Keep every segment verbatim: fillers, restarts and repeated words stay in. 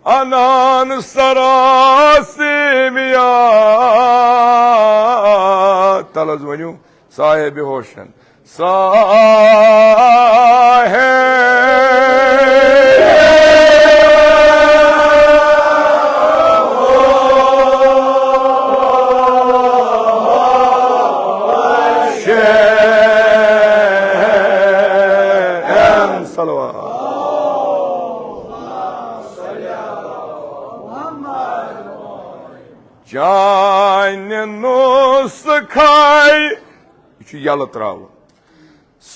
انان سراسیمیا۔ تلہٕ حظ ؤنِو صاحب ہوشن۔ سا ہے شین صلوات۔ چانہِ نسخے، یہِ چھُ یلہٕ تراوُن۔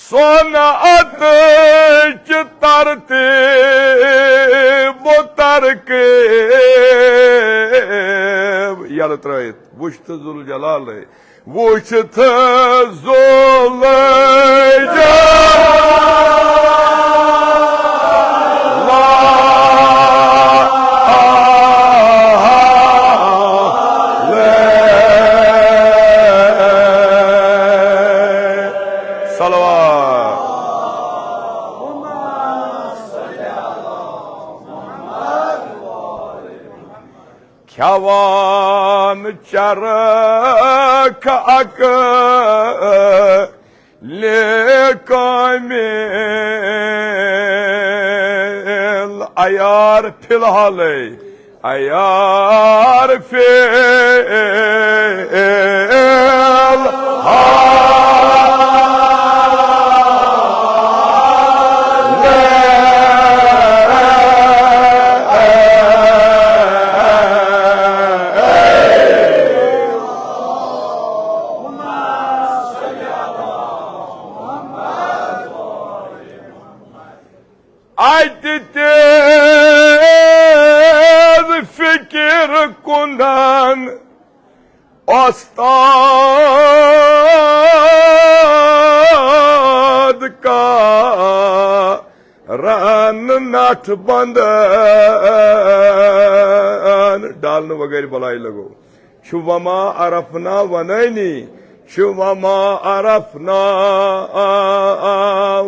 صنعتٕچ ترتیب و ترکیب۔ یلہٕ ترٲیِتھ وٕچھ تہٕ ذوالجلالے، وٕچھ تہٕ ذوالجلالے۔ صلوات۔ کھٮ۪وان چرکھ اکھ لے کامل عیار فی الحالے، عیار فی الحال۔ اتہِ تیز فکر کُنن استاد کا رن نٹھ بندن۔ ڈالنہٕ وغٲر بلاے لگو۔ چھُ وما عرفنا ونٲنی، چھُ وما عرفنا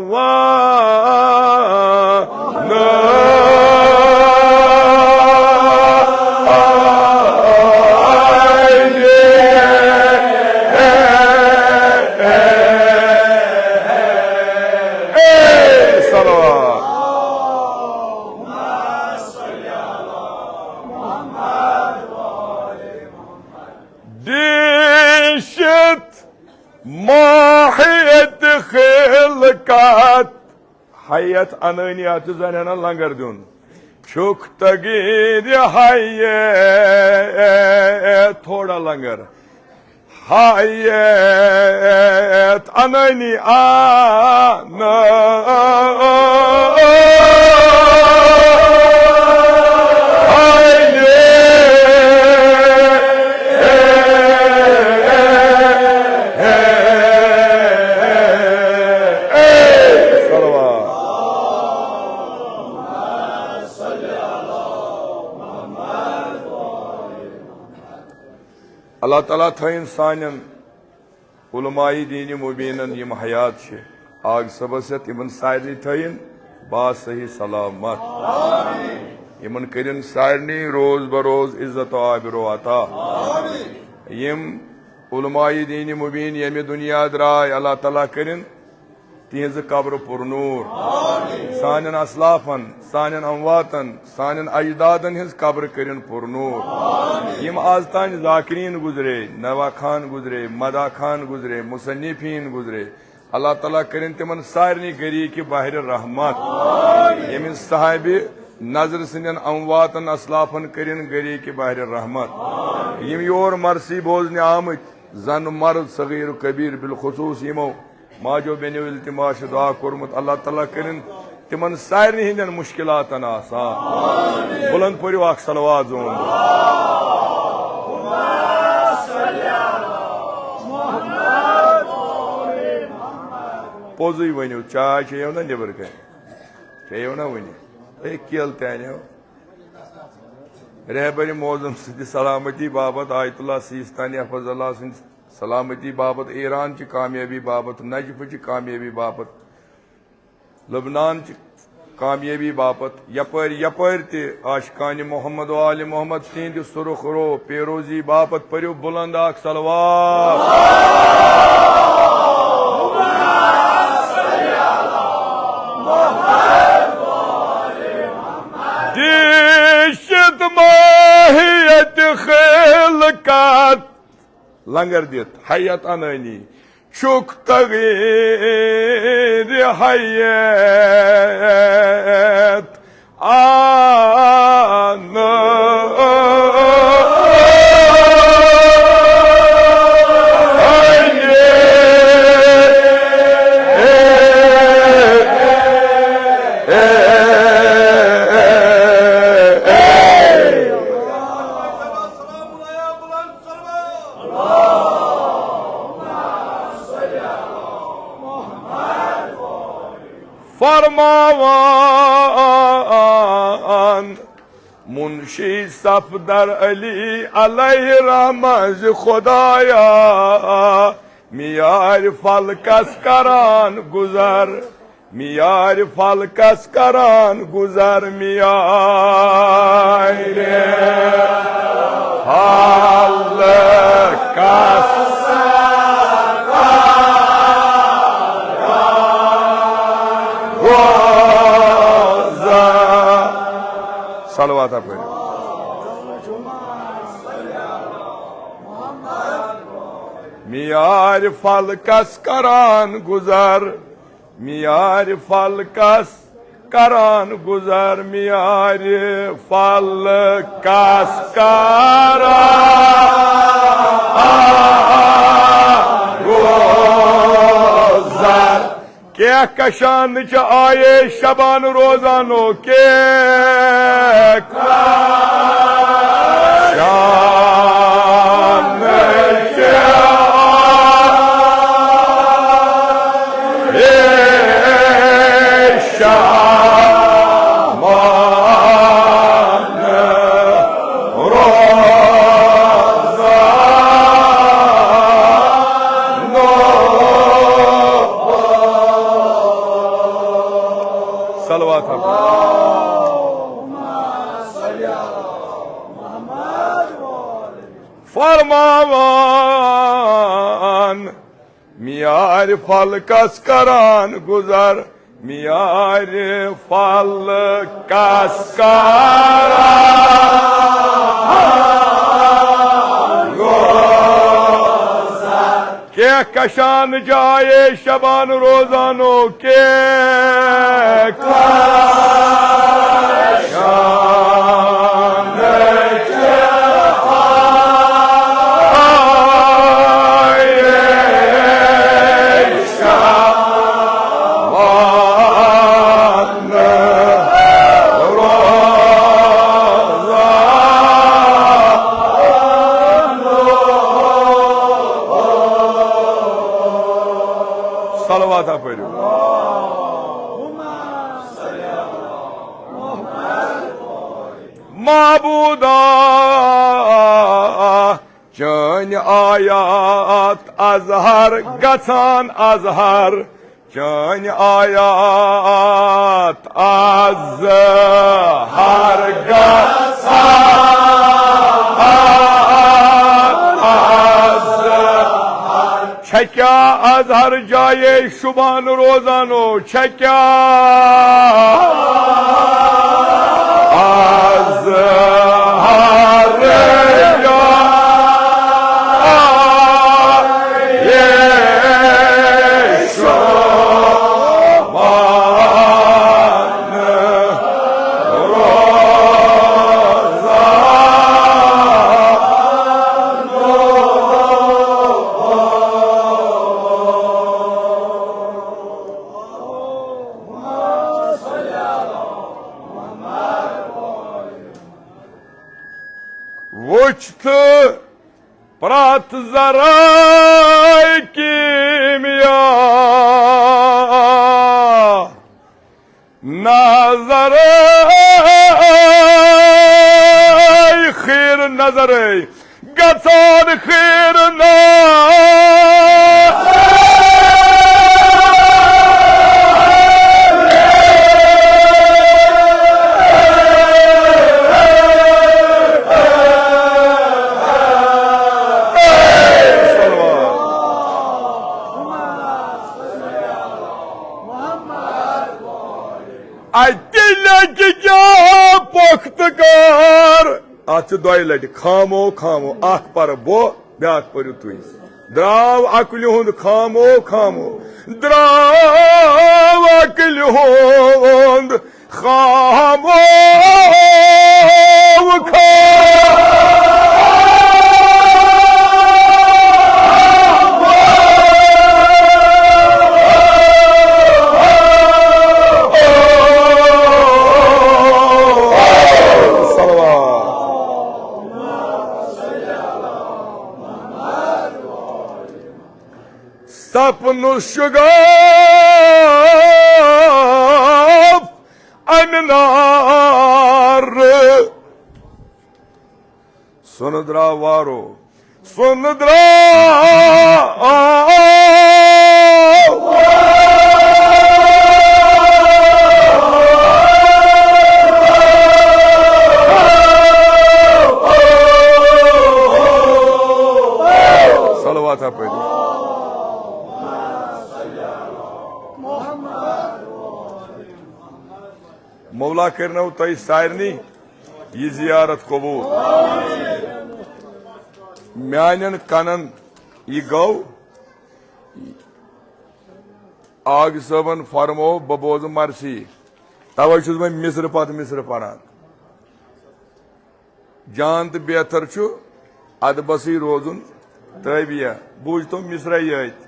ونٲنی۔ صلوات۔ ڈیشت ماہیت خلقت۔ حیت انٲنی، اتھ چھُ زن ہنا لنگر دیُن۔ چھُکھ تقدیر حیت، تھوڑا لنگر۔ حیت انٲنی آن۔ صلوات۔ اللہ تعالیٰ تھٲیِن سانٮ۪ن علماء دین مبینن یِم حیات چھِ، آگ صٲبس ہٮ۪تھ یِمن سارنٕے تھٲیِن با صحیح سلامت۔ یِمن کٔرِن سارنٕے روز بروز عزت و آبرو عطا۔ یِم علماء دین مبین ییٚمہِ دُنیا درٛاے، اللہ تعالیٰ کٔرِن تِہنٛزٕ قبرٕ پُر نوٗر۔ سانٮ۪ن اسلافن، سانٮ۪ن امواتن، سانٮ۪ن اجدادن ہٕنٛز قبرٕ کٔرِن پُر نوٗر۔ یِم از تام ذاکرین گُزرے، نوا خان گُزرے، مدا خان گُزرے، مصنفین گُزرے، اللہ تعالیٰ کٔرِن تِمن سارنٕے غریٖقِ بحرِ رحمت۔ ییٚمہِ صاحبِ نظر سٕنٛدٮ۪ن امواتن اسلافن کٔرِن غریٖقِ بحرِ رحمت۔ یِم یور مرثی بوزنہِ آمٕتۍ، زن مرد صغیر و کبیر، بالخصوص یِمو ماجو بیٚنیو التماس چھُ دعا کوٚرمُت، اللہ تعالیٰ کٔرِن تِمن سارنٕے ہٕنٛدٮ۪ن مُشکِلاتن آسان۔ بُلنٛد پٔرِو اکھ صلوات زون۔ پوٚزُے ؤنِو، چاے چیٚیو نا نیٚبرٕ کنہِ؟ چیٚیو نا وُنہِ؟ ہے، کیلہٕ تہِ اَنیو۔ رہبر معظم سٕنٛدِ سلامتی باپتھ، آیت اللہ سیستانی حفظ اللہ سٕنٛدِ سلامتی باپتھ، ایران چہِ کامیٲبی باپتھ، نجف چہِ کامیٲبی باپتھ، لبنان چہِ کامیٲبی باپتھ یپٲرۍ یپٲرۍ تہِ عاشقانِ محمد و آلِ محمد تِہنٛدِ سرخ رو پیروزی باپتھ پٔرِو بُلند اکھ صلوات۔ دیٖشت ماہیت خلقت لنگر دِتھ حیت انٲنی چھُکھ تغیٖرِ حیت آنٲنی۔ فرماوان منشی صفدر علی علیہ رحمت زِ خدایا، میارِ فلکس کران گُذر، میارِ فلکس کران گُذر، میارِ فلکس گُذر۔ صلوات اپٲرۍ۔ میارِ فلکس کران گُذر، میارِ فلکس کران گُذر، میارِ فلکس کران گُذر۔ کینٛہہ کشان چہ آیے شبان روزانو، کینٛہہ کشان چہ آیے شبان روزانو۔ صلوات ہم۔ فرماوان میارِ فلکس کران گُذر، میارِ فلکس کران گُذر۔ کینٛہہ کشان چہ آیے شبان روزانو، کینٛہہ کشان چہ آیے شبان روزانو۔ صلوات پٔرِو۔ معبودا، چٲنۍ آیات اظہر گژھان اظہر، چٲنۍ آیات اظہر گژھان اظہر۔ چھکیا اظہر جایے شبان روزانو، چھکیا اظہر جایے شبان روزانو۔ وُچھ تہٕ پرٛٮ۪تھ ذرے کیٖمیا۔ نظرے خیٖر نظرے گژھان خیٖر نظرے۔ یار، اتھ چھِ دۄیہِ لٹہِ خامو خامو، اکھ پرٕ بہٕ، بیاکھ پٔرِو تُہۍ۔ درٛاو عقلہِ ہُنٛد خامو خامو، درٛاو عقلہِ ہُنٛد خامو خامو۔ صلوات۔ سپنُک شگاف امہِ نارٕ۔ سۄنہٕ درٛاو وارو، سۄنہٕ درٛاو۔ صلوات پٔرِو۔ مولا کٔرنو تۄہہِ سارنٕے یہِ زیارت قبول۔ میانٮ۪ن کنن یہِ گوٚو، آغ صٲبن فرموو بہٕ بوزٕ مرثی، توے چھُس بہٕ مصرٕ پتہٕ مصرٕ پران۔ جان تہٕ بہتر چھُ ادبسٕے روزُن تابع۔ بوٗزتو مصرعی یٲتۍ۔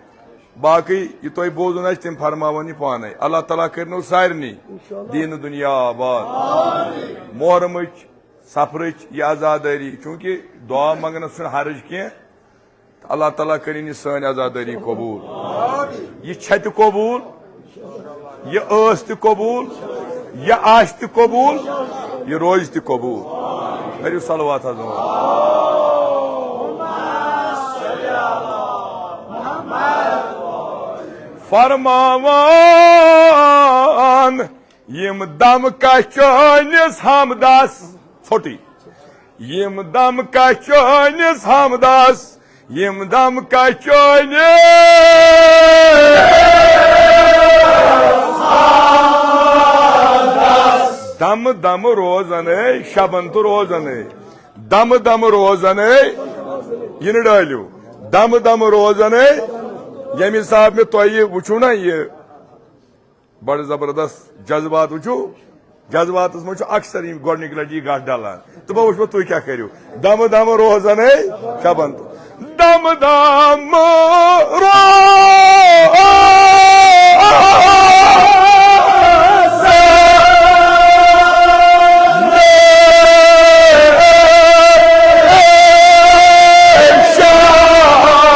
باقٕے یہِ تۄہہِ بوزُن آسہِ، تِم فرماون یہِ پانے۔ اللہ تعالیٰ کٔرنو سارنٕے دیٖنہٕ دُنیا آباد۔ محرمٕچ، سفرٕچ یہِ عزادٲری، چوٗنٛکہِ دُعا منٛگنس چھُنہٕ حرج کینٛہہ، تہٕ اللہ تعالیٰ کٔرِنۍ یہِ سٲنۍ عزادٲری قبوٗل۔ یہِ چھےٚ تہِ قبوٗل، یہِ ٲس تہِ قبوٗل، یہِ آسہِ تہِ قبوٗل، یہِ روزِ تہِ قبوٗل۔ کٔرِو صلوات حضرت۔ فرماوان یِم دم کش چٲنِس حمدس، ژھوٚٹٕے۔ یِم دم کش چٲنِس حمدس، یِم دم کش چٲنِس۔ دم دم روزنے، شبن تہٕ روزنے۔ دم دم روزنے، یہِ نہٕ ڈٲلِو۔ دم دم روزنے، ییٚمہِ حساب مےٚ تۄہہِ وٕچھِو نا یہِ بڑٕ زبردست جذبات وٕچھِو، جذباتس منٛز چھُ اکثر یِم گۄڈٕنِکۍ لٹہِ یہِ گٹھ ڈلان۔ تہٕ بہٕ وٕچھٕ وۄنۍ تُہۍ کیٛاہ کٔرِو۔ دمہٕ دمہٕ روزنے شبن تہٕ دمہٕ دمہٕ روزنے شبن۔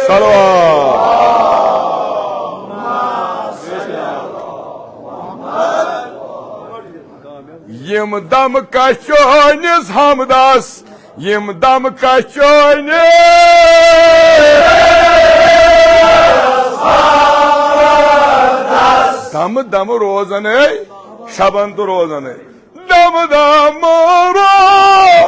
صلوات۔ یِم دم کش چٲنِس حمدس، یِم دم کش چٲنِس۔ دم دم روزنے، شبن تہٕ روزنے۔ دم دم روزنے۔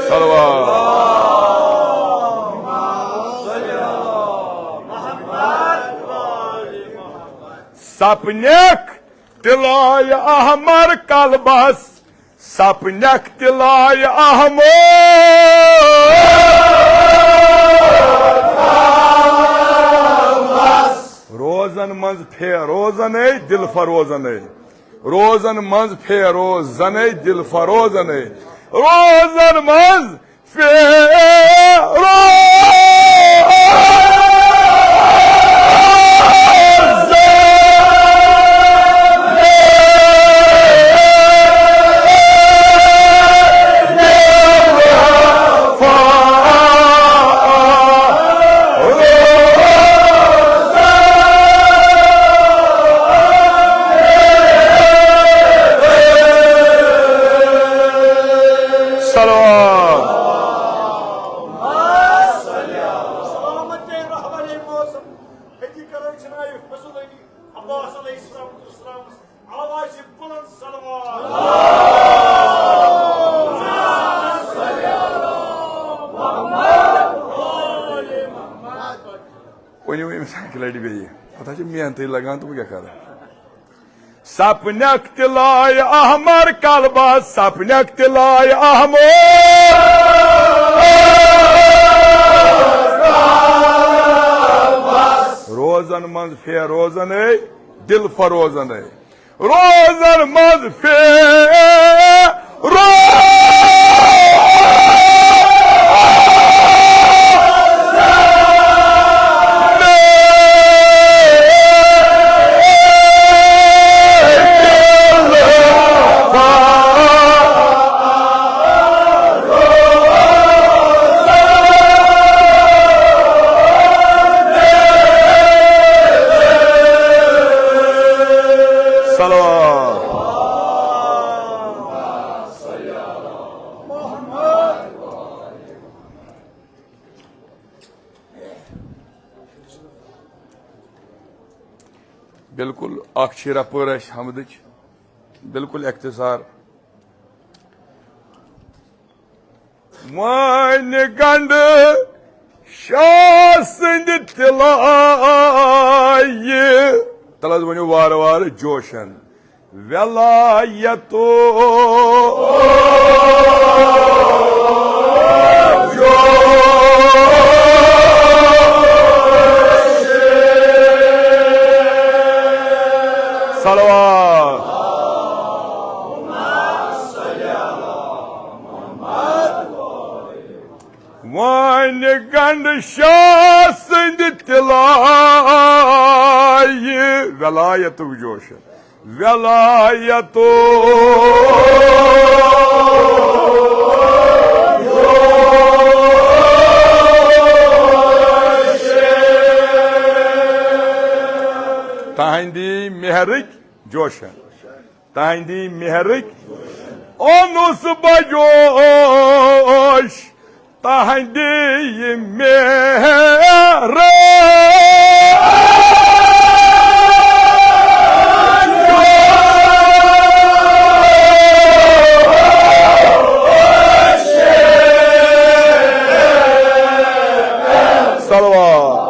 صلوات۔ سپنک تلائے احمر قلبس، سپنک تلائے احمر۔ روزن منٛز فیروزنے، دل فروزنے۔ روزن منٛز فیروزنے، دل فروزنے۔ روزن منٛز فیروز۔ جناب فضل علی عباس علیہ السلام والسلام آواز بلند صلوات۔ ؤنِو أمِس اَکہِ لَٹہِ بیٚیہِ۔ اَتھ حظ چھِ محنتٕے لَگان تہٕ بہٕ کیٛاہ کَرٕ؟ سپنک تلائے احمر قلبس، سپنک تلائے احمر۔ روزن منٛز فیروزن اے، دل فروزن اے۔ روزن منٛز فیروزن۔ صلوات۔ بالکل اکھ چھِ رپٲر اَسہِ حمدٕچ، بالکل اختصار۔ وٲنۍ گنڈٕ شاہ سٕنٛدِ تِلایہِ۔ تَلہٕ حظ ؤنِو وارٕ وارٕ جوشن۔ ولایتو جوش۔ صلوات۔ وٲنۍ گنڈٕ شاہ سٕنٛدِ تِلایہِ ولایتُک جوش۔ ولایتُک جوش۔ تہنٛدِ مہرٕکۍ جوشن۔ تہنٛدِ مہرٕکۍ اوٚنُس بہٕ جوش، تہنٛدِ مہرٕ۔ صلوات۔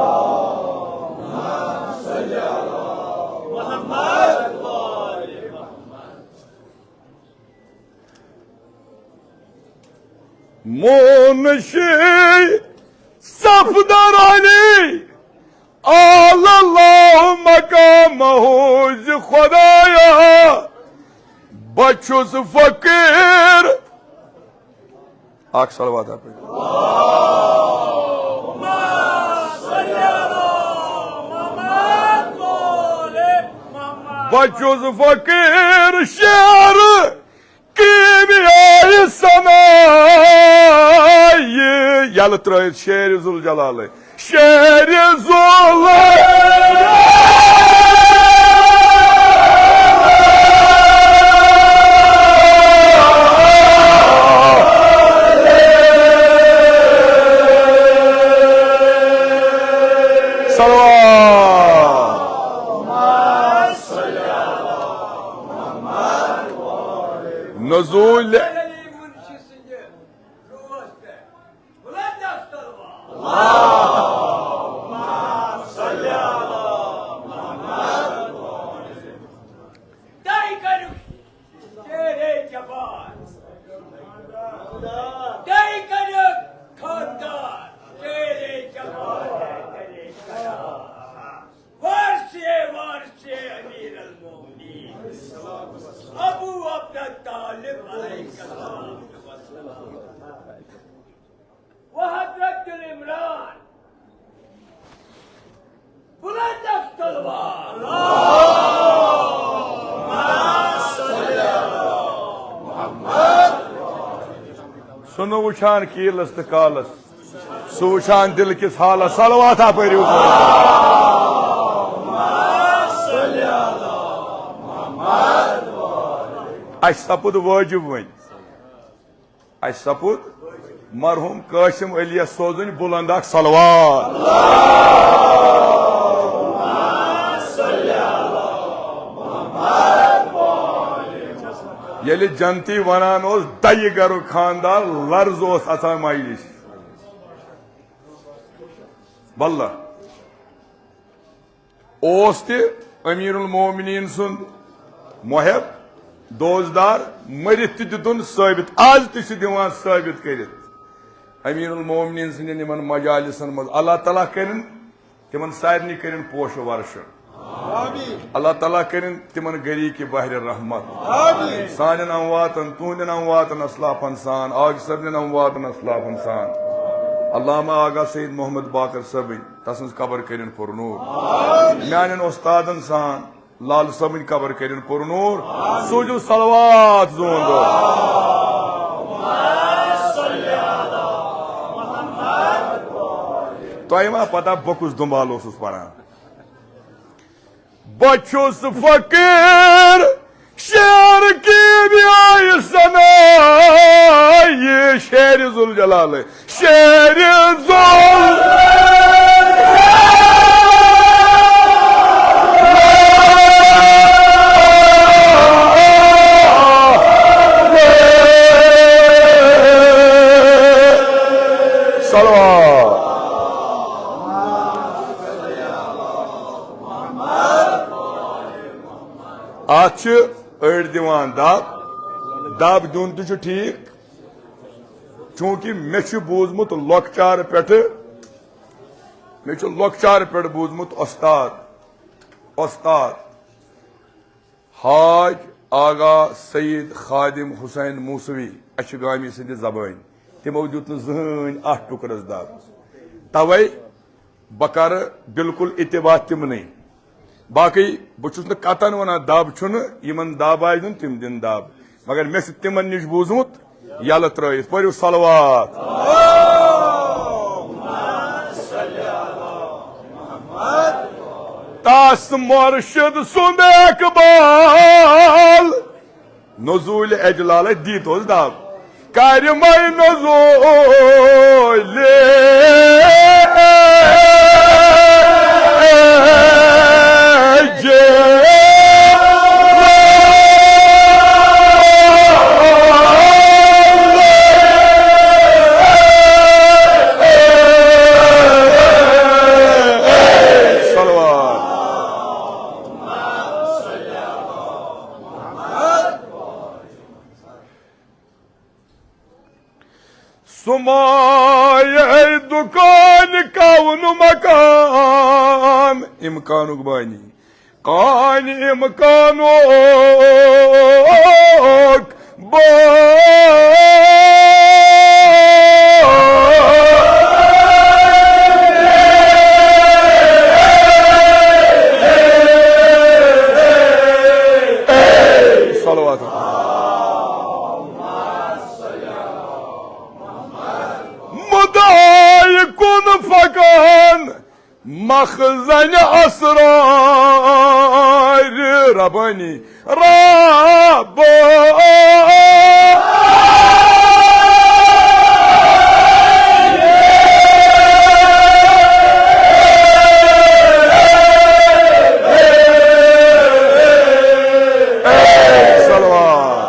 مونشی صفدرانی، آل اللہ مقامہ، زِ خدایا، بہٕ چھُس فقیٖر۔ اکھ صلوات اپٲرۍ۔ بہٕ چھُس فقیٖر شعر کیمیائی صنایع یلہٕ ترٲوِتھ شعرِ ذوالجلالے۔ شعرِ ذوال۔ صلوات۔ نزول۔ تۄہہِ کٔرِو شیرے جبار۔ تۄہہِ کٔرِو خاندار شیرے جبار۔ وارثے، وارثے امیر المومنین ابو عبدالطالب علیہ السلام۔ و حضرت عمران بلند است الوار۔ سُہ نہٕ وٕچھان کیٖلس تہٕ کالس، سُہ وٕچھان دِل کِس حالس۔ صلوات اپٲرۍ یوٗت۔ اَسہِ سپُد وٲجِب وۄنۍ۔ اَسہِ سپُد مرحوم قاسم علی یَس سوزٕنۍ بُلند اکھ صلوات۔ ییٚلہِ جنتی ونان اوس، دَیہِ گرُک خاندار لرز اوس اژان مایوسی۔ واللہ۔ اوس تہِ امیر المومنین سُنٛد محب، دوستدار، مٔرِتھ تہِ دِتُن ثٲبت، از تہِ چھُ دِوان ثٲبت کٔرِتھ۔ امیر المومنین سٕنٛدٮ۪ن یِمن مجالسن منٛز اللہ تعالیٰ کٔرِن تِمن سارنٕے کٔرِن پوشہٕ ورشہٕ۔ اللہ تعالیٰ کٔرِن تِمن گری کی بحر رحمت۔ سانٮ۪ن امواتن، تُہنٛدٮ۪ن امواتن، اسلافن سان، آغا صٲبنٮ۪ن امواتن، اسلافن سان۔ علامہ آغا سید محمد باقر صٲبٕنۍ، تسٕنٛز قبر کٔرِن پُرنور۔ میانٮ۪ن استادن سان، لال صٲبٕنۍ قبر کٔرِن پُرنور۔ سوٗزِو صلوات زون دۄہ۔ تۄہہِ ما پتہ بہٕ کُس دُنبال اوسُس پران؟ بہٕ چھُس فقیٖر شعر کیمیائی صنایع، شعر ذوالجلال، شعر ذوال۔ صلوات۔ اتھ چھِ أڑۍ دِوان دب، دب دیُن تہِ چھُ ٹھیٖک، چوٗنٛکہِ مےٚ چھُ بوٗزمُت لۄکچارٕ پٮ۪ٹھٕ، مےٚ چھُ لۄکچارٕ پٮ۪ٹھ بوٗزمُت وۄستاد، وۄستاد حاج آغا سید خادم حسین موسوی اچھِ گامی سٕنٛدِ زبٲنۍ، تِمو دیُت نہٕ زٕہٕنۍ اتھ ٹُکرس دب۔ توے بہٕ کرٕ بالکل اتباع تِمنٕے۔ باقٕے بہٕ چھُس نہٕ قطعاً ونان دب چھُنہٕ، یِمن دب آسہِ دیُن تِم دِن دب، مگر مےٚ چھُ تِمن نِش بوٗزمُت یلہٕ ترٲیِتھ۔ پٔرِو صلوات۔ تس مرشد سُنٛد اقبال نزول اجلال دیت اوس دب۔ کرمے نزول اجلال۔ صلوات۔ سمایہ دکان کون مکان، امکانک بانی، کان امکانک بانی۔ صلوات۔ مدعی کن فکان مخزن اسرار ربانی رب۔ صلوات۔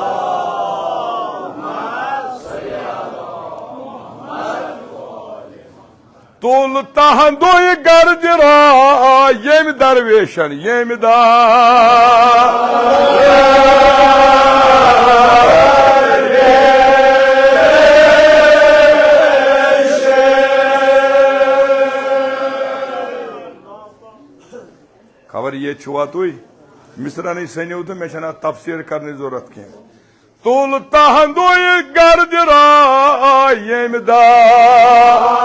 تُل تہنٛدُے گرد را ییٚمۍ درویشن، ییٚمۍ درویشن۔ خبر ییٚتہِ چھُوا تُہۍ؟ مصرنٕے سٔنِو تہٕ مےٚ چھَنہٕ اَتھ تفسیٖر کرنٕچ ضروٗرت کینٛہہ۔ تُل تہنٛدُے گرد را ییٚمۍ دۄہ۔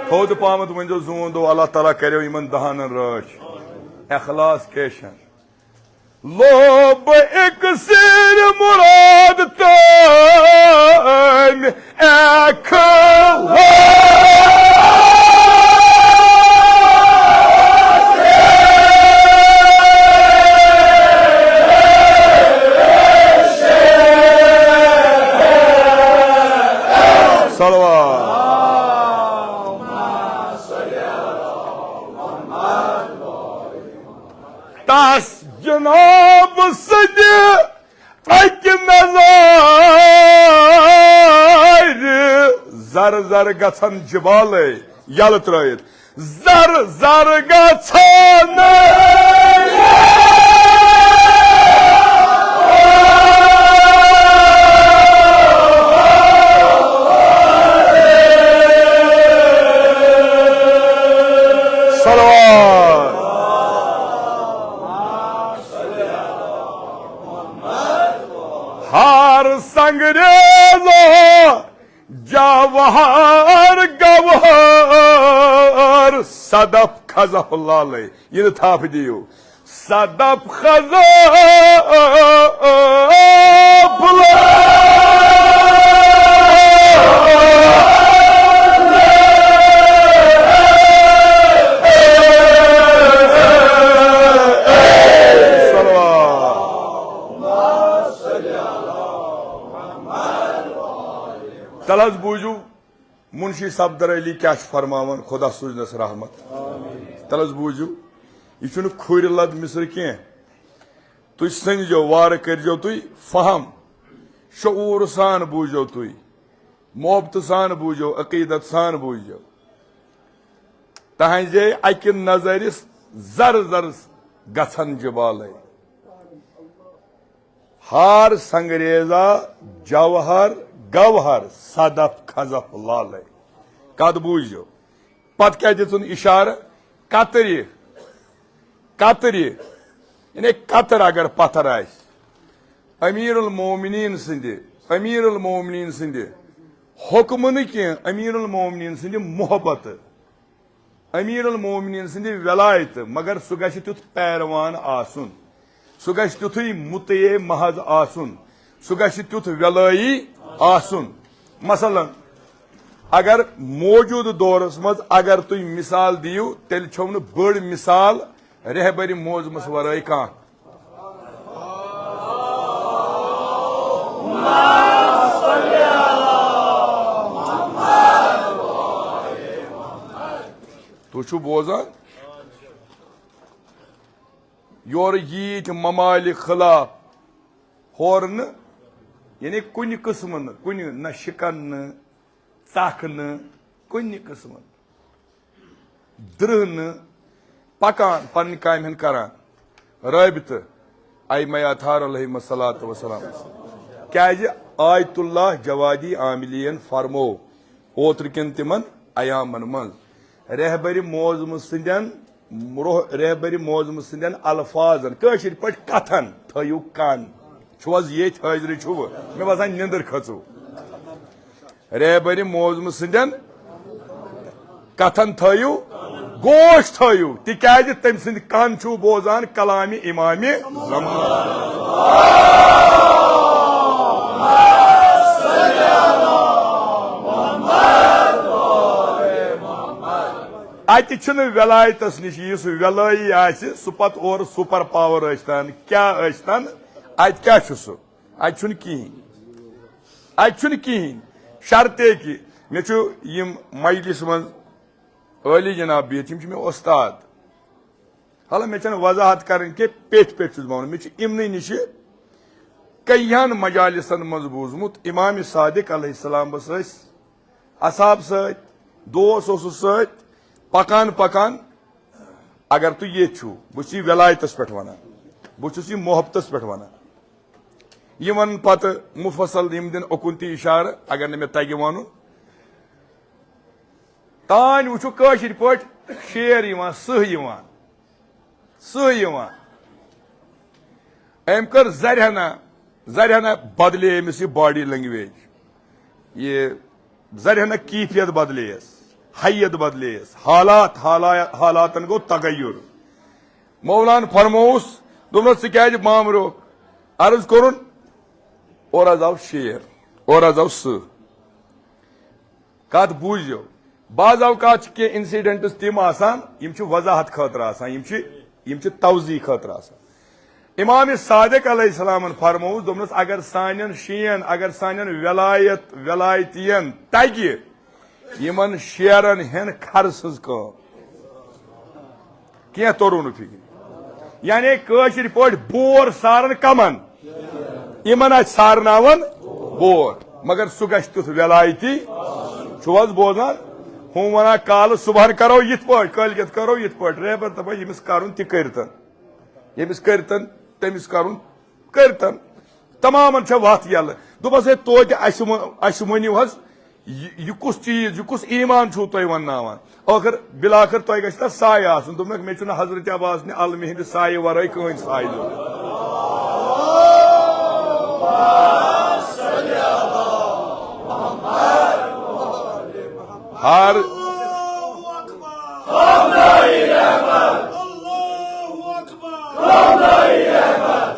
تھوٚد پہمتھ ؤنۍزیو زوٗن دۄہ، اللہ تعالیٰ کریو یِمن دہانن رٲچھ۔ اخلاص کیشن۔ لوب اکسیر مراد تام اخلاص۔ صلوات۔ جناب سٕنٛدِ اَکہِ نظرِ زر زر گژھن جبالے یلہٕ ترٲوِتھ۔ زر زر گژھن۔ صلوات۔ ہار سنگریزو جواہر گوہر صدف خزف لالے، یہِ نہٕ تھپھ دِیِو۔ صدف خزف لالے۔ صلوات۔ تَلہٕ حظ بوٗزِو، منشی صفدر علی کیٛاہ چھُ فرماوان، خدا سوٗزنَس رحمت۔ تَلہٕ حظ بوٗزِو، یہِ چھُنہٕ کھُرِ لد مصرٕ کینٛہہ۔ تُہۍ سٔنزیو، وارٕ کٔرۍزیو تُہۍ فہم، شعوٗر سان بوٗزِو تُہۍ، محبتہٕ سان بوٗزِو، عقیٖدت سان بوٗزِو۔ تہنٛزے اَکہِ نظرِ زر زر گژھن جبالے۔ ہار سنگریزا جوہر گوہر صدف خزف لالے۔ کتھ بوٗزِو؟ پتہٕ کیٛاہ دِژٕن اشارٕ؟ کترِ، کترِ، یعنی کتر اگر پتھر آسہِ، امیر المومنین سٕنٛدِ، امیر المومنین سٕنٛدِ حکمہٕ نہٕ کینٛہہ، امیر المومنین سٕنٛدِ محبتہٕ۔ امیر المومنین سٕنٛدِ ولایتہٕ، مگر سُہ گژھِ تیُتھ پیروان آسُن، سُہ گژھِ تیُتھُے مطیع محض آسُن، سُہ گژھِ تیُتھ ولٲیی آسُن۔ مثلاً، اگر موجودٕ دورس منٛز اگر تُہۍ مثال دِیِو، تیٚلہِ چھَو نہٕ بٔڑ مثال رہبرِ معظمس ورٲے کانٛہہ۔ تُہۍ چھِو بوزان؟ یورٕ ییٖتۍ ممالِک خلاف ہورنہٕ، یعنی کُنہِ قٕسمہٕ نہٕ، کُنہِ نہ شِکن نہٕ، ژکھ نہٕ، کُنہِ قٕسمہٕ نہٕ۔ درٕہ نہٕ پکان، پننہِ کامہِ ہُنٛد کران۔ رٲبطہٕ ائمہ اطہار علیہم الصلوۃ والسلام۔ کیازِ آیت اللہ جوادی عاملین فرمو اوترٕ کٮ۪ن تِمن ایامن منٛز رہبرِ معظم سٕنٛدٮ۪ن، روح-، رہبرِ معظم سٕنٛدٮ۪ن الفاظن، کٲشِر پٲٹھۍ کتھن تھٲیِو کن۔ چھُو حظ ییٚتھۍ؟ حٲضرٕے چھُوٕ؟ مےٚ باسان نِندٕر کھٔژٕو۔ رہبرِ معظم سٕنٛدٮ۪ن کتھن تھٲیِو، گوش تھٲیِو، تِکیازِ تٔمۍ سٕنٛدۍ کن چھِو بوزان کلامِ امامِ زمان۔ اتہِ چھُنہٕ ولایتس نِش، یُس ولٲیی آسہِ، سُہ پتہٕ اورٕ سپر پاور ٲسۍتن، کیٛاہ ٲسۍتن، اتہِ کیٛاہ چھُ سُہ؟ اتہِ چھُنہٕ کِہیٖنۍ۔ اتہِ چھُنہٕ کِہیٖنۍ۔ شرطے کہِ مےٚ چھُ یِم مجلس منٛز عٲلی جناب بِہِتھ، یِم چھِ مےٚ وۄستاد۔ حالانکہ مےٚ چھَنہٕ وضاحت کرٕنۍ کینٛہہ، پیٚٹھۍ پیٚٹھۍ چھُس بہٕ وَنان۔ مےٚ چھُ یِمنٕے نِشہِ کینٛہَن مجالسن منٛز بوٗزمُت، امام صادق علیہ السلام بس ٲسۍ اصحاب سۭتۍ، دوس اوسُس سۭتۍ، پکان پکان، اگر تُہۍ ییٚتہِ چھِو، بہٕ چھُس یہِ ولایتس پٮ۪ٹھ ونان، بہٕ چھُس یہِ محبتس پٮ۪ٹھ ونان۔ یہِ ونہٕ پتہٕ مفصل، یِم دِن اُکُن تہِ اشارٕ، اگر نہٕ مےٚ تگہِ ونُن۔ تانۍ وٕچھِو کٲشِر پٲٹھۍ شعر یِوان، سٕہہ یِوان، سٕہہ یِوان۔ أمۍ کٔر زرہنا، زرہنا بدلے أمِس یہِ body language۔ یہِ زرہنا کیفیت بدلیس، حیت بدلیس، حالات، حالا-، حالاتن گوٚو تغیر۔ مولان فرمووُس، دوٚپنس، "ژٕ کیازِ بامبریوکھ؟" عرض کوٚرُن، اورٕ حظ آو شیر، اورٕ حظ آو سٕہہ۔ کتھ بوٗزِو، بعض اوقات چھِ کینٛہہ incidents تِم آسان، یِم چھِ وضاحت خٲطرٕ آسان، یِم چھِ، یِم چھِ توضیح خٲطرٕ آسان۔ امام صادق علیہ السلامن فرمووُس، دوٚپنس، اگر سانٮ۪ن شین، اگر سانٮ۪ن ولایت، ولایتین تگہِ یِمن شیرن ہن کھرٕ سٕنٛز کٲم، کینٛہہ توٚرُو نہٕ فِکرِ۔ یعنی کٲشِر پٲٹھۍ بور سارن کمن؟ یِمن آسہِ سارناوان بور، مگر سُہ گژھِ تیُتھ ولایتی۔ چھُو حظ بوزان؟ ہُم ونان کالہٕ صبحن کرو یِتھ پٲٹھۍ، کٲلۍ کٮ۪تھ کرو یِتھ پٲٹھۍ، رہبر دپان ییٚمِس کرُن تہِ کٔرتن، ییٚمِس کٔرتن تٔمِس کرُن کٔرتن۔ تمامن چھےٚ وتھ یلہٕ۔ دوٚپمس، ہے توتہِ اسہِ ؤ-، اسہِ ؤنِو حظ، یہِ، یہِ کُس چیٖز، یہِ کُس ایمان چھُو تۄہہِ ونناوان؟ ٲخر بلاخر تۄہہِ گژھِ تتھ سایہِ آسُن۔ دوٚپنکھ، مےٚ چھُنہٕ حضرت عباس نہِ علمہِ ہٕنٛدِ سایہِ ورٲے کٕہٕنۍ سایہِ دیُتمُت۔ ہر اللہ اکبر۔ اللہ اکبر۔ اللہ اکبر۔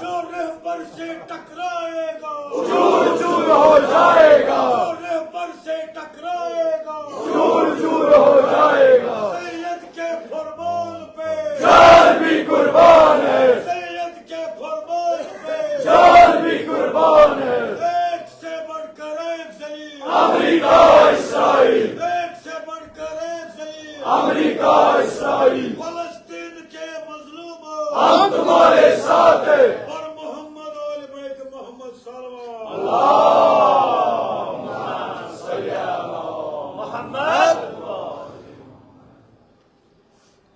جو رہبر سے ٹکرائے گا، چور چور ہو جائے گا۔ جو رہبر سے ٹکرائے گا، چور چور ہو جائے گا۔ سید کے فرمان پہ جان بھی قربان ہے۔ سید کے فرمان پہ جان بھی قربان ہے۔ ایک سے بڑھ کر ایک ذلیل۔ امریکہ، اسرائیل۔ ایک سے بڑھ کر ایک ذلیل۔ امریکہ، اسرائیل۔ فلسطین کے مظلوموں، ہم تمہارے ساتھ ہیں۔ پر محمد، آل بیت محمد صلوات۔ محمد۔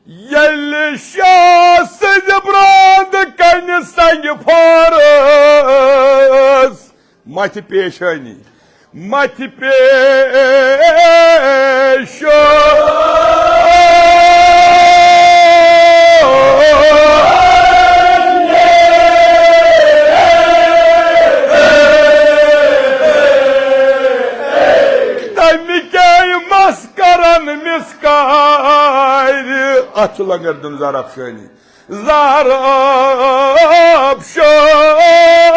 ییٚلہِ شاہ سٕنٛزِ برٛانٛدٕ کنہِ سنگہِ فارس متھِ پیشٲنی، متھِ پیشٲنی۔ تمہِ کیٛاہ مس کرن مِس کارِ۔ اتھ چھُ لنگر دیُن زر افشٲنی۔ زر افشٲنی۔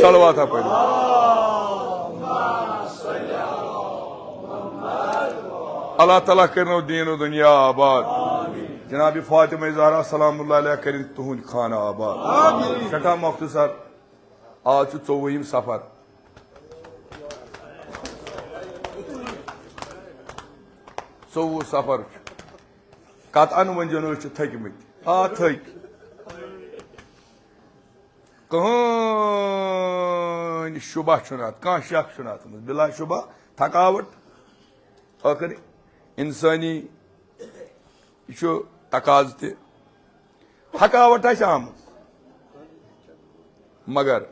صلوات پٔرِو۔ اللہ تعالیٰ کٔرِنو دیٖن و دُنیا آباد۔ جناب فاطمہ زہرا سلام اللہ علیہ کٔرِن تُہُنٛد خانہ آباد۔ سٮ۪ٹھاہ مۄختصر، آز چھُ ژوٚوُہِم صفر۔ ژوٚوُہ صفر چھُ۔ قطعاً ؤنۍزیو نہٕ أسۍ چھِ تھٔکۍمٕتۍ۔ آ، تھٔکۍ۔ کٕہٕنۍ شُبہ چھُنہٕ اَتھ، کانٛہہ شک چھُنہٕ اَتھ منٛز، بِلا شُبہ تھکاوٹ۔ ٲخٕر اِنسٲنی یہِ چھُ تقاضہٕ تہِ، تھکاوٹ آسہِ آمٕژ، مگر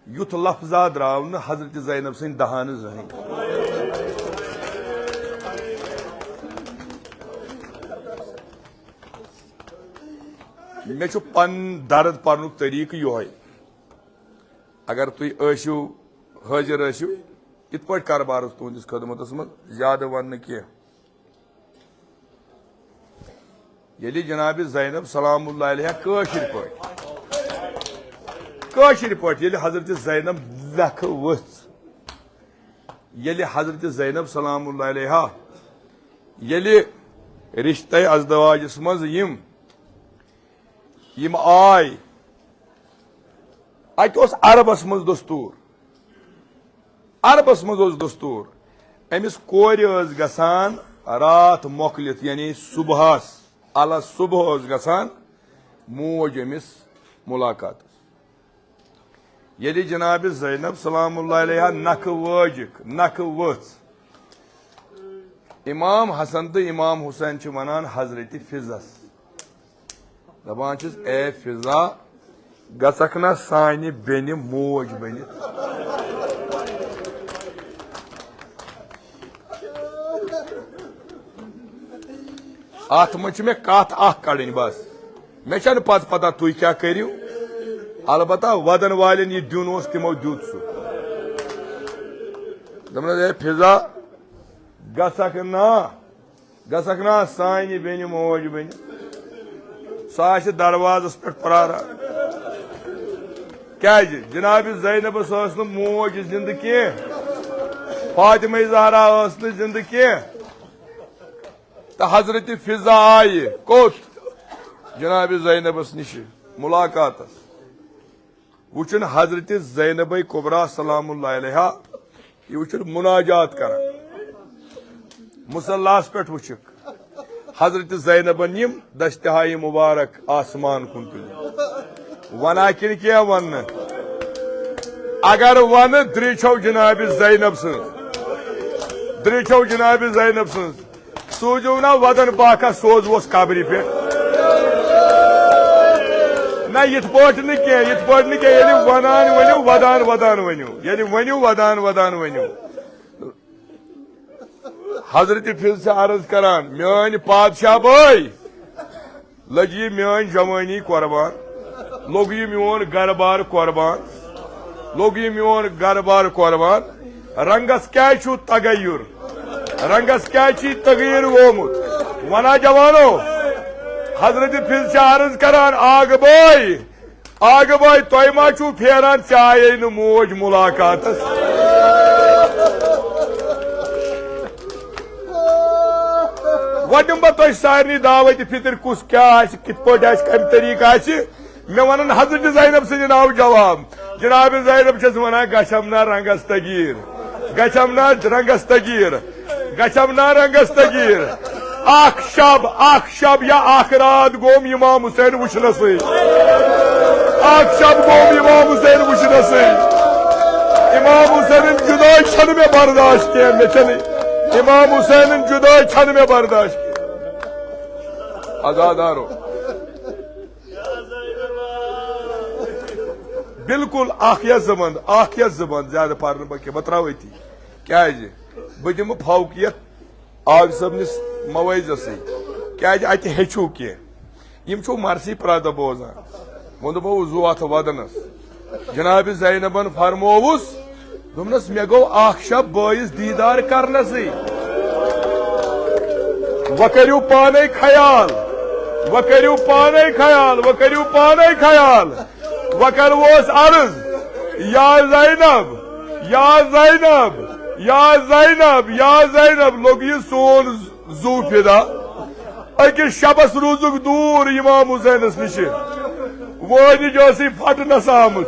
یُتھ لفظا درٛاو نہٕ حضرت زینب سٕنٛدِ دہانہٕ زٕہٕنۍ۔ مےٚ چھُ پنُن درد پرنُک طریٖقہٕ یِہوٚے۔ اگر تُہۍ ٲسِو، حٲضِر ٲسِو، یِتھ پٲٹھۍ کاربارس تُہنٛدِس خدمتس منٛز، زیادٕ وننہٕ کینٛہہ۔ ییٚلہِ جناب زینب سلام اللہ علیہا کٲشِر پٲٹھۍ، کٲشِر پٲٹھۍ ییٚلہِ حضرت زینب لکھٕ ؤژھ، ییٚلہِ حضرت زینب سلام اللہ علیہا، ییٚلہِ رشتہ ازدواجس منٛز یِم، یِم آے، اتہِ اوس عربس منٛز دستور، عربس منٛز اوس دستور، أمِس کورِ ٲس گژھان راتھ مۄکلِتھ، یعنی صبحس، الصبح ٲس گژھان موج أمِس ملاقاتس۔ ییٚلہِ جناب زینب سلام اللہ علیہا نکھٕ وٲجِکھ، نکھٕ ؤژھ، امام حسن تہٕ امام حسین چھِ ونان حضرت فضس، دپان چھِس، اے فضا، گژھکھ نا سانہِ بیٚنہِ موج بٔنِتھ؟ اتھ منٛز چھِ مےٚ کتھ اکھ کڑٕنۍ بس۔ مےٚ چھنہٕ پتہٕ پتہ تُہۍ کیٛاہ کٔرِو۔ البتہ ودن والٮ۪ن یہِ دیُن اوس، تِمو دیُت سُہ۔ دوٚپنس، اے فضا، گژھکھ نا، گژھکھ نا سانہِ بیٚنہِ موج بٔنِتھ؟ سۄ آسہِ دروازس پٮ۪ٹھ پراران۔ کیازِ؟ جناب زینبس ٲس نہٕ موج زندٕ کینٛہہ، فاطمہ زہرا ٲس نہٕ زندٕ کینٛہہ۔ تہٕ حضرت فضا آیہِ کوٚت؟ جناب زینبس نِش۔ ملاقاتس۔ وٕچھُن حضرت زینب کبریٰ سلام اللہ علیہا، یہِ وٕچھُن مناجات کران۔ مصلاہس پٮ۪ٹھ وٕچھِکھ حضرت زینبن یِم دستہاے مبارک آسمان کُن تُلِتھ۔ وَنا کِنہٕ کینٛہہ وَننہٕ؟ اگر وَنہٕ، درٛے چھَو جناب زینب سٕنٛز، درٛے چھَو جناب زینب سٕنٛز۔ سوٗزِو نا وَدَن باکھا سوزوس قبرِ پٮ۪ٹھ۔ نہ، یِتھ پٲٹھۍ نہٕ کینٛہہ، یِتھ پٲٹھۍ نہٕ کینٛہہ۔ ییٚلہِ وَنان ؤنِو، وَدان وَدان ؤنِو۔ ییٚلہِ ؤنِو، وَدان وَدان ؤنِو۔ حضرت فض چھِ عرض کران، میٲنۍ پادشاہ بٲے، لٔج یہِ میٲنۍ جوٲنی قربان، لوٚگ یہِ میون گرٕ بار قربان، لوٚگ یہِ میون گرٕ بار قربان۔ رنگس کیازِ چھُ تغیر؟ رنگس کیازِ چھُ یہِ تغیر گوٚمُت؟ وَنا جوانو، حضرت فض چھِ عرض کران، آگہٕ بٲے، آگہٕ بٲے، تۄہہِ ما چھُو پھیران، ژےٚ آیے نہٕ موج مُلاقاتس؟ وۄنۍ دِمہٕ بہٕ تۄہہِ سارنٕے دعوت فطر، کُس کیٛاہ آسہِ، کِتھ پٲٹھۍ آسہِ، کَمہِ طریٖقہٕ آسہِ۔ مےٚ وَنَن حضرت زینب سٕنٛدِ ناوٕ جواب۔ جناب زینب چھَس وَنان، گژھم نا رنگس تغیٖر، گژھم نا رنگس تغیٖر، گژھم نا رنگس تغیٖر۔ اکھ شب، اکھ شب یا اکھ رات گوٚم امام حسین وٕچھنَسٕے۔ اکھ شب گوٚم امام حسین وٕچھنَسٕے۔ امام حسینٕن جدٲے چھَنہٕ مےٚ برداشت کینٛہہ، مےٚ چھَنہٕ، امام حسینٕن جدٲے چھَنہٕ مےٚ برداشت کینٛہہ۔ عزادارو، بالکل اکھ یا زٕ بند، اکھ یا زٕ بند، زیادٕ پرنہٕ بہٕ کینٛہہ، بہٕ ترٛاوٕ أتی۔ کیٛازِ؟ بہٕ دِمہٕ فوقیت آغا صٲبنِس موعظس سۭتۍ، کیٛازِ اَتہِ ہیٚچھِو کینٛہہ۔ یِم چھِو مرثی پرٛدٕ بوزان۔ ووٚن دوٚپمو، زُو اَتھ وَدنَس۔ جناب زینبن فرمووُس، دوٚپنَس، مےٚ گوٚو اکھ شب بٲیِس دیٖدار کرنَسٕے۔ وۄنۍ کٔرِو پانے خیال، وۄنۍ کٔرِو پانے خیال، وۄنۍ کٔرِو پانے خیال۔ وۄنۍ کرٕ اوس عرض، یا زینب، یا زینب، یا زینب، یا زینب، لوٚگ یہِ سون زُو فدا۔ أکِس شبس روٗزُکھ دوٗر امام حسینس نِشہِ۔ وٲنِج ٲسٕے پھٹنس آمٕژ۔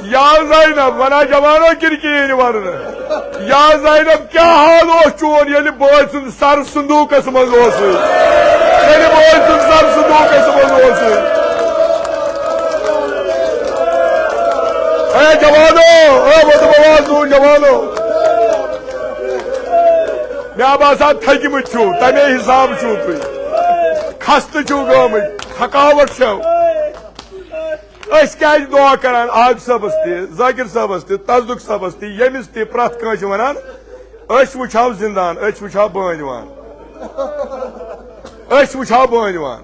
یا زینب، وَنا جوانو کِنہٕ کِہیٖنۍ وَنہٕ نہٕ؟ یا زینب، کیٛاہ حال اوس چون، ییٚلہِ بٲے سُنٛد سر صندوٗقس منٛز اوسُے؟ ییٚلہِ بٲے سُنٛد سر صندوٗقس منٛز اوسُے؟ اے جوانو، اے وۄدٕ بوازو جوانو، مےٚ باسان تھٔکۍمٕتۍ چھِو، تَمے حساب چھِو تُہۍ۔ خستہٕ چھِو گٲمٕتۍ، تھکاوٹ چھَو۔ أسۍ کیٛازِ دعا کران آغا صٲبس تہِ، ذاکر صٲبس تہِ، تصدق صٲبس تہِ، ییٚمِس تہِ، پرٛٮ۪تھ کٲنٛسہِ ونان، أسۍ وٕچھو زندان، أسۍ وٕچھو بٲنۍ وان، أسۍ وٕچھو بٲنۍ وان۔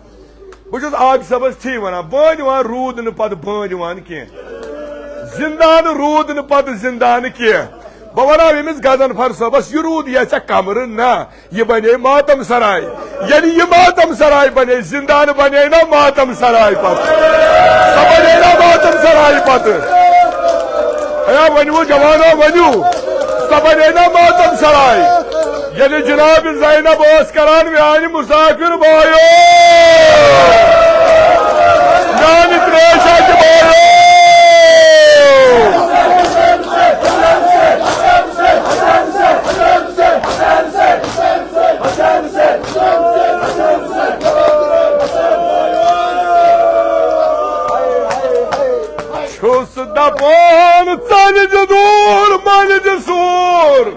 بہٕ چھُس آغا صٲبس ٹھیٖک ونان، بٲنۍ وان روٗد نہٕ پتہٕ بٲنۍ وان کینٛہہ، زندان روٗد نہٕ پتہٕ زندان کینٛہہ۔ بہٕ ونہٕ ہاو ییٚمِس غضنفر صٲبس، یہِ روٗد یا ژےٚ کمرٕ نہ، یہِ بنے ماتم سراے۔ ییٚلہِ یہِ ماتم سراے بنے، زندان بنے نا ماتم سراے پتہٕ؟ سۄ بنے نا ماتم سراے پتہٕ؟ اے ؤنِو جوانو، ؤنِو، سۄ بنے نا ماتم سراے؟ ییٚلہِ جناب زینب ٲس کران، میانہِ مسافر بایو، میانہِ تریشہِ بایو۔ چھُس دپان ژَلہِ زِ دوٗر مَلہِ زِ سوٗر،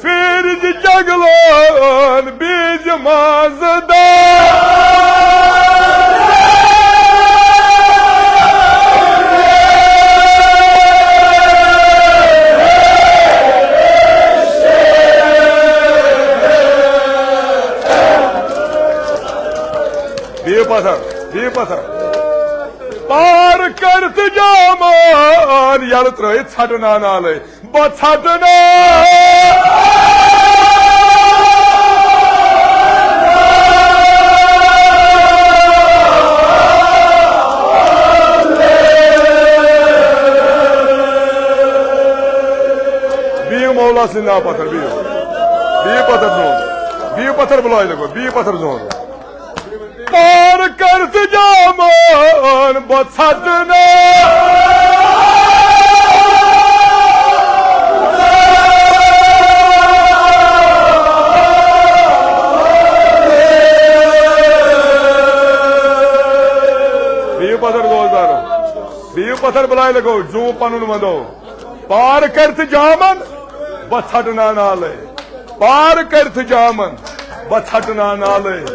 پھیرِ زِ جنگلن بیٚیہِ زِ مازٕ دار۔ بِہِو پتھر، بِہِو پتھر۔ پار کر تہٕ جامان یلہٕ ترٲوِتھ ژھٹہٕ نانالے۔ بہٕ ژھٹہٕ نہٕ۔ بِہِو مولا سٕنٛدِ ناوٕ پتھر، بِہِو۔ بِہِو پتھر زون۔ بِہِو پتھر بُلٲے لگو، بِہِو پتھر زون۔ پار کر تہٕ جامان بہٕ ژھٹہٕ نہٕ۔ پتھر بلایہِ لگو، زوٗ پنُن ونٛدو۔ پار کرتھ جامن، بہٕ ژھٹہٕ نا نالے۔ پار کرتھ جامن، بہٕ ژھٹہٕ نا نالے۔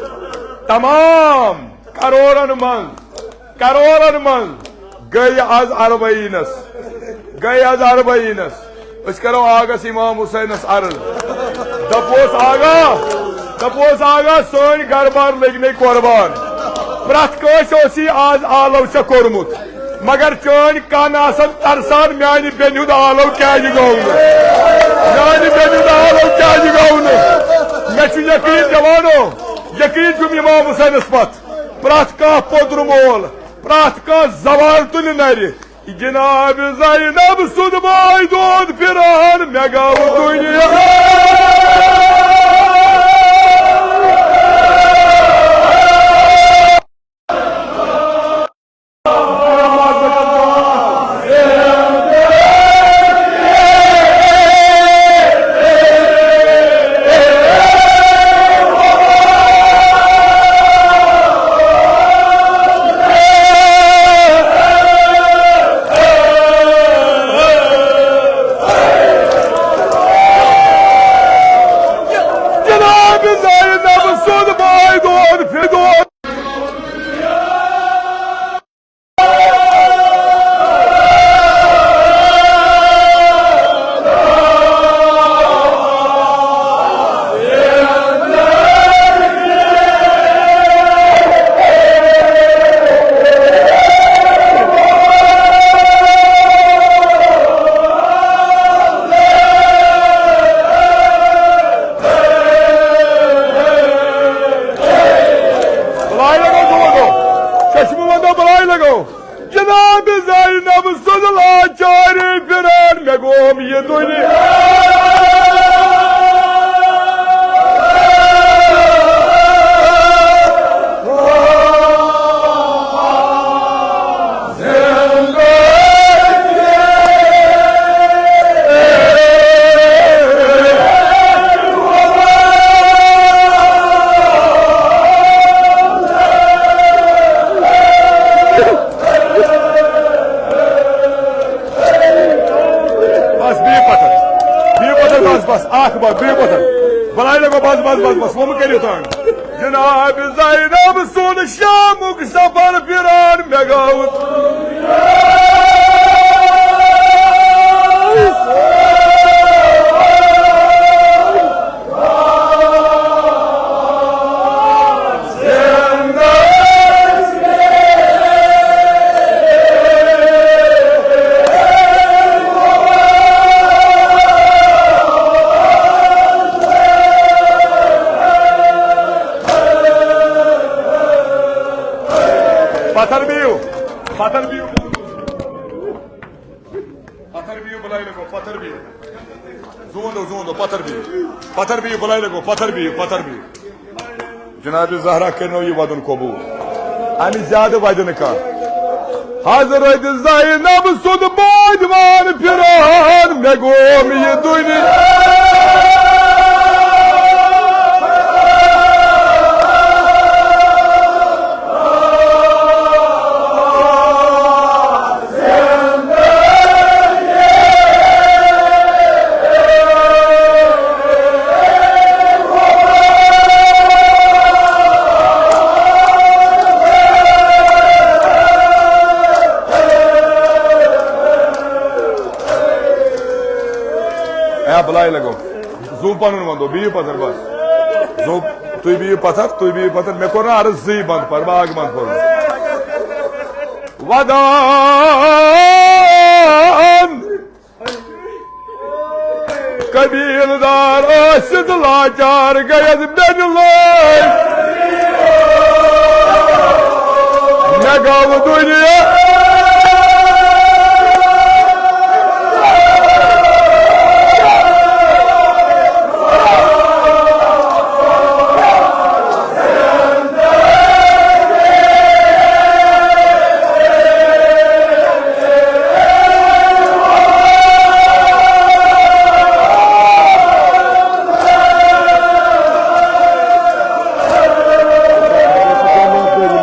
تمام کرورن منٛز، کرورن منٛز گٔے از اربعینس، گٔے از اربعینس۔ أسۍ کرو آغس امام حسینس عرض۔ دپوس آغا، دپوس آغا، سٲنۍ گرٕ بار لٔگۍ نے قربان۔ پرٛٮ۪تھ کٲنٛسہِ اوس یہِ از آلو ژےٚ کوٚرمُت، مگر چٲنۍ کن آسن ترسان، میانہِ بیٚنہِ ہُنٛد آلو کیازِ گوٚو نہٕ؟ میانہِ بیٚنہِ ہُنٛد آلو کیازِ گوٚو نہٕ؟ مےٚ چھُ یقین، جوانو، یقین چھُم امام حسینس پتھ پرٛٮ۪تھ کانٛہہ پوٚدرٕ مول، پرٛٮ۪تھ کانٛہہ زوال تُلہِ نرِ۔ جناب زینب سُنٛد بٲے دود پھران، مےٚ گوٚو دُنیا۔ جناب زینب سُنٛد بٲے دود پھران۔ بلایہِ لگو، زوٗ ونٛدو۔ چشمہٕ ونٛدو، بلایہِ لگو۔ جناب زینب سُنٛد لاچارِ پھران، مےٚ گوٚم یہِ دُنیا۔ بس، بِہِو پتھر۔ بِہِو پتھر، بس، بس، اکھ بس، بِہِو پتھر۔ بلایہِ لگو، بس، بس، بس، بس، وۄنۍ مہٕ کٔرِو تنگ۔ جناب زینب سُنٛد شامُک سفر پھران مےٚ گوٚو۔ پتھر بِہِو، پتھر بِہِو۔ پتھر بِہِو، بلایہِ لگو، پتھر بِہِو۔ زوٗ ونٛدو، زوٗ ونٛدو، پتھر بِہِو۔ پتھر بِہِو، بلایہِ لگو، پتھر بِہِو، پتھر بِہِو۔ جناب زہرا کٔرنو یہِ ودُن قبوٗل۔ اَمہِ زیادٕ ودِ نہٕ کانٛہہ۔ حضرت زینب سُنٛد بٲدِوان پھِران، مےٚ گوٚم یہِ دُنیا۔ اے بلایہِ لگو۔ زوٗ پنُن ونٛدو، بِہِو پتھر بس۔ زوٗ، تُہۍ بِہِو پتھر، تُہۍ بِہِو پتھر۔ مےٚ کوٚر نہٕ عرض زٕے بنٛد پر، باغ بنٛد کوٚر۔ ودان۔ قبیٖلہٕ دار ٲسِتھ لاچار گٔیَس بیٚنہِ لٲج۔ مےٚ گوٚو دُنیا۔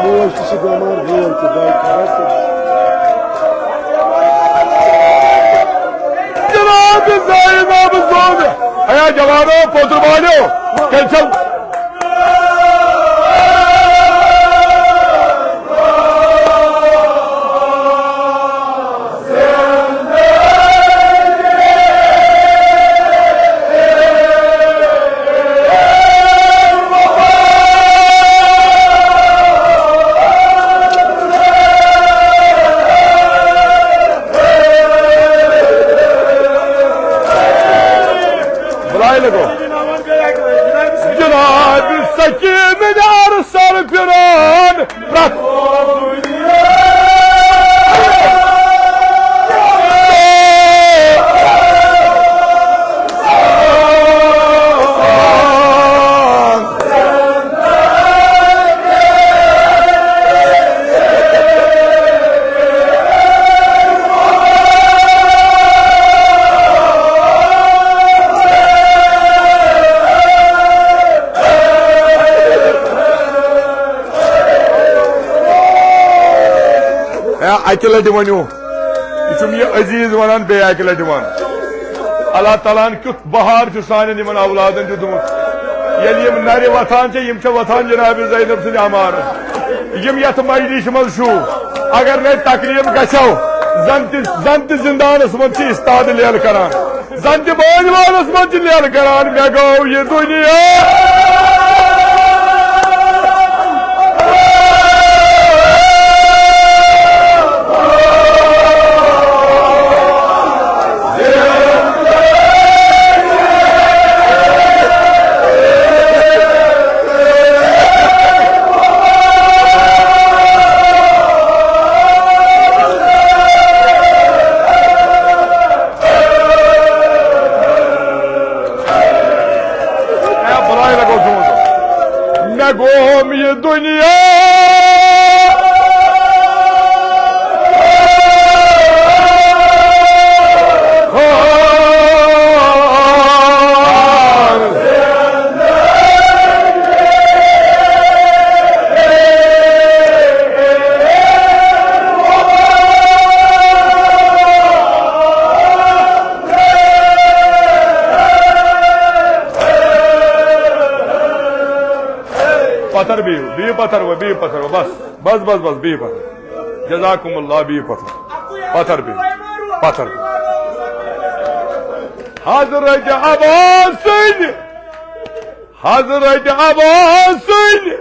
موج تہِ چھِ بٮ۪مار، بوے تہِ، دۄیہِ خراب تہِ۔ ایا جوانو، پوتُر والیو، کیٛازِ چھَو؟ بلائے لگو۔ جناب سکین یار سر پھران پرٛٮ۪تھ ہے، اَکہِ لٹہِ ؤنِو، یہِ چھُم یہِ عزیز ونان، بیٚیہِ اَکہِ لٹہِ وَن۔ اللہ تعالیٰ ہن کیُتھ بہار چھُ سانٮ۪ن یِمن اولادن دیُتمُت۔ ییٚلہِ یِم نرِ وۄتھان چھِ، یِم چھِ وۄتھان جناب زینب سٕنٛدِ عمارٕ۔ یِم یتھ مجلسہِ منٛز چھِو، اگر نے تقریب گژھو، زن تہِ، زن تہِ زندانس منٛز چھِ استاد لیل کران۔ زن تہِ بٲنۍ وانس منٛز چھِ لیل کران، مےٚ گوٚو یہِ دُنیا۔ اے بلائے لگو زون۔ مےٚ گوم یہِ دُنیا۔ پتھر بِہِو، بِہِو پتھر وۄنۍ، بِہِو پتھر وۄنۍ، بس، بس، بس، بس، بِہِو پتھر۔ جزاکم اللہ، بِہِو پتھر، پتھر بِہِو، پتھر بِہِو۔ حضرت عباس سٕنٛدِ، حضرت عباس سٕنٛدِ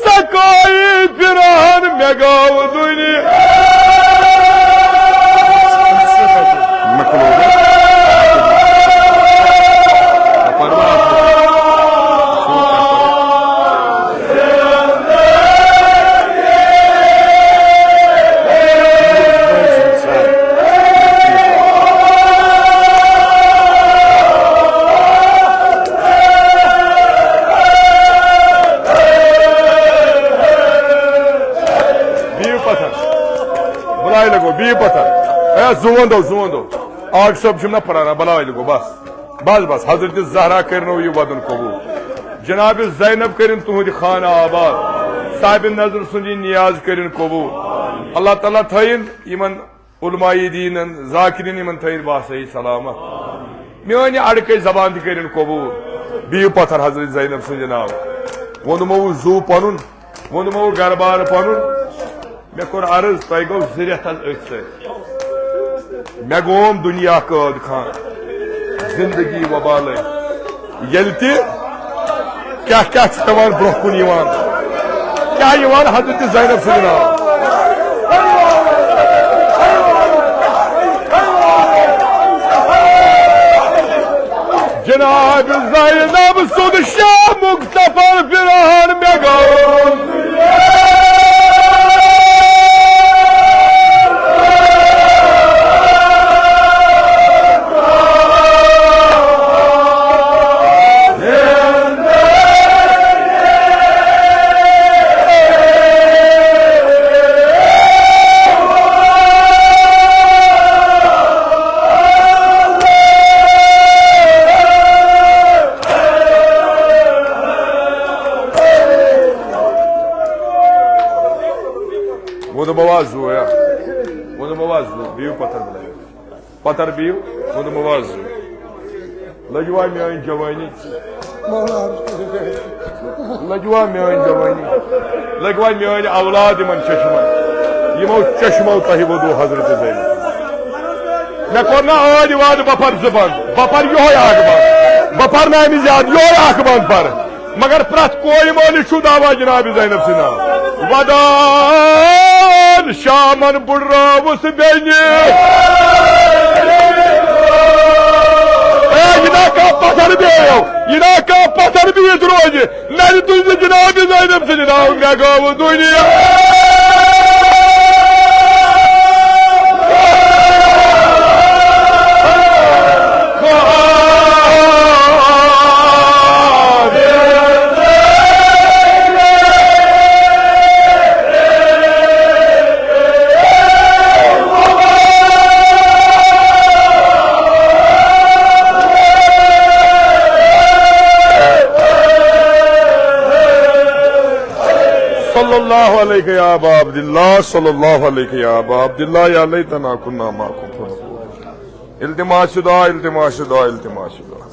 سکائی پھران مےٚ گوٚو دُنیا۔ مےٚ کھُلوو۔ پرواز چھُنہٕ۔ بِہِو پتھر۔ بلایہِ لگو، بِہِو پتھر۔ اے، زُوَن دو، زُوَن دو۔ آغا صٲب چھُم نہ پراران، بلایہِ لگو، بس۔ بس، بس، حضرت زہرا کٔرِنو یہِ وَدُن قبوٗل۔ جناب زینب کٔرِن تُہُنٛد خانہٕ آباد۔ صاحب نظر سُنٛد یہِ نیاز کٔرِن قبوٗل۔ اللہ تعالیٰ تھٲیِن یِمن علماء دیٖنن، ذاکرین یِمن تھٲیِن باسٲہی سلامت۔ میٲنۍ یہِ اڑکے زبان تہِ کٔرِن قبوٗل۔ بِہِو پتھر حضرت زینب سٕنٛدِ ناوٕ۔ ووٚنمو زُو پنُن، ووٚنمو گرٕ بار پنُن۔ مےٚ کوٚر عرض، تۄہہِ گوٚو زٕ رٮ۪تھ حظ أتھۍ سۭتۍ۔ مےٚ گوم دُنیا قٲد خان، زندگی وبالے۔ ییٚلہِ تہِ کیٛاہ کیٛاہ چھُ پٮ۪وان برٛونٛہہ کُن یِوان؟ کیٛاہ یِوان حضرت زینب سٕنٛدِ ناوٕ؟ جناب زینب سُنٛد شاہ مختصر پھران مےٚ گوٚو۔ ووٚنمو آز زُو، یا۔ ووٚنمو آز زُو، بِہِو پتھر بلایہِ۔ پتھر بِہِو، ووٚنمو آز زُو۔ لجوا میٲنۍ جوانی، لجوا میٲنۍ جوانی، لجوا میٲنۍ اولاد یِمن چشمن، یِمو چشمو تۄہہِ ووٚنوٕ حضرت زینب۔ مےٚ کوٚر نہ ٲدۍ وادٕ، بہٕ پرٕ زٕ بند، بہٕ پرٕ یِہوٚے اکھ بند، بہٕ پرٕ نہٕ اَمہِ زیادٕ، یِہوٚے اکھ بند پرٕ۔ مگر پرٛٮ۪تھ کورِ مٲلِس چھُ دعویٰ جناب زینب سٕنٛدِ ناو۔ ودان شامن بُڈراوُس بیٚنہِ۔ اے، یہِ نا کانٛہہ پتھر بیٚیو، یہِ نا کانٛہہ پتھر بِہِتھ روزِ۔ مےٚ تہِ تُلۍ زِ جناب زینب سٕنٛدِ ناو، مےٚ گوٚو دُنیا۔ صلی اللہ علیک یا ابا عبداللہ، صلی اللہ علیک یا ابا عبداللہ، یا لیتنا کنا معکم۔ التماس دعا، التماس دعا، التماس دعا۔